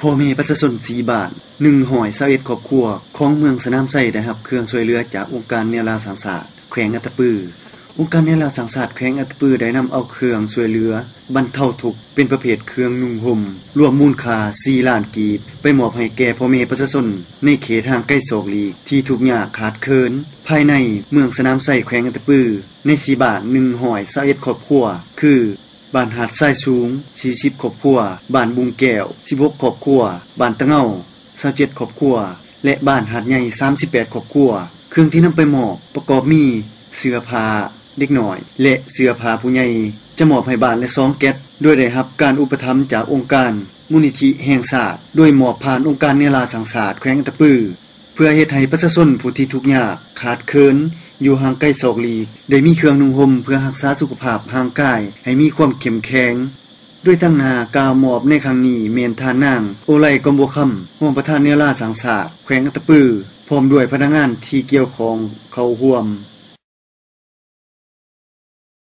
ພໍ່ແມ່ປະຊາຊົນ ສີ່ບ້ານ ໜຶ່ງຮ້ອຍຊາວເອັດຄອບຄົວ ຂອງເມືອງສະໜາມໄຊ ໄດ້ຮັບເຄື່ອງຊ່ວຍເຫຼືອຈາກອົງການແນວລາວສ້າງຊາດ ແຂວງອັດຕະປື. ອົງການແນວລາວສ້າງຊາດ ແຂວງອັດຕະປື ໄດ້ນຳເອົາເຄື່ອງຊ່ວຍເຫຼືອບັນເທົາທຸກ ເປັນປະເພດເຄື່ອງນຸ່ງຫົ່ມ ລວມມູນຄ່າ ສີ່ລ້ານກີບ ໄປມອບໃຫ້ແກ່ພໍ່ແມ່ປະຊາຊົນ ໃນເຂດຫ່າງໄກສອກຫຼີກ ທີ່ທຸກຍາກຂາດເຂີນ ພາຍໃນເມືອງສະໜາມໄຊ ແຂວງອັດຕະປື ໃນສີ່ບ້ານ ໜຶ່ງຮ້ອຍຊາວເອັດຄອບຄົວ ຄື ບ້ານຫາດຊາຍສູງ ສີ່ສິບຄອບຄົວ, ບ້ານບຸງແກ້ວ ສິບຫົກຄອບຄົວ, ບ້ານຕະເງົາ ຊາວເຈັດຄອບຄົວ ແລະ ບ້ານຫາດໃຫຍ່ ສາມສິບແປດຄອບຄົວ. ເຄື່ອງທີ່ນຳໄປມອບປະກອບມີ ເສື້ອຜ້າເດັກນ້ອຍ ແລະ ເສື້ອຜ້າຜູ້ໃຫຍ່ ຈະມອບໃຫ້ບ້ານລະສອງແກັດ ໂດຍໄດ້ຮັບການອຸປະຖຳຈາກອົງການມູນນິທິແຫ່ງຊາດ ໂດຍມອບຜ່ານອົງການແນວລາວສ້າງຊາດ ແຂວງອັດຕະປື ເພື່ອເຮັດໃຫ້ປະຊາຊົນຜູ້ທີ່ທຸກຍາກຂາດເຂີນ ຢູ່ຫ່າງໄກສອກຫຼີກ ໄດ້ມີເຄື່ອງນຸ່ງຫົ່ມ ເພື່ອຮັກສາສຸຂະພາບຮ່າງກາຍໃຫ້ມີຄວາມເຂັ້ມແຂງ. ໂດຍຕາງໜ້າກ່າວມອບໃນຄັ້ງນີ້ແມ່ນທ່ານນາງ ໂອໄລ ກອມບົວຄຳ ຮອງປະທານແນວລາວສ້າງຊາດ ແຂວງອັດຕະປື ພ້ອມດ້ວຍພະນັກງານທີ່ກ່ຽວຂ້ອງເຂົ້າຮ່ວມ.